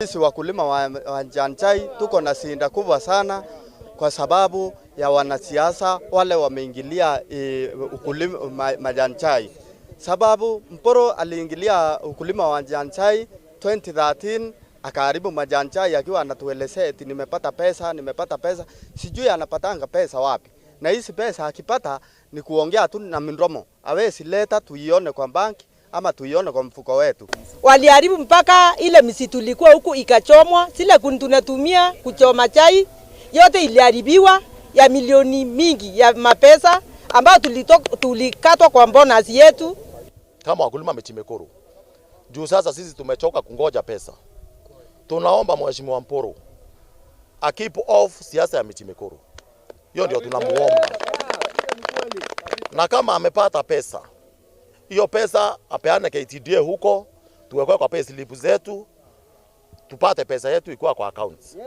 Sisi wakulima wa majani chai tuko na shida kubwa sana kwa sababu ya wanasiasa wale wameingilia ukulima majani chai. Sababu Mpuru aliingilia ukulima wa majani chai 2013, akaharibu majani chai akiwa anatuelezea eti nimepata pesa, nimepata pesa. Sijui anapatanga pesa wapi. Na hizi pesa akipata ni kuongea tu na mdomo, hawezi leta tuione kwa banki ama tuione kwa mfuko wetu. Waliharibu mpaka ile misitu ilikuwa huku ikachomwa, zile kuni tunatumia kuchoma chai yote iliharibiwa, ya milioni mingi ya mapesa ambayo tulikatwa kwa bonus yetu. Kama wakulima Miti Mekoro, juu sasa sisi tumechoka kungoja pesa. Tunaomba Mheshimiwa Mpuru a keep off siasa ya Miti Mekoro, hiyo ndio tunamuomba, na kama amepata pesa, hiyo pesa apeane KTDA huko, tuwekwe kwa pay slip zetu, tupate pesa yetu ikuwa kwa accounts.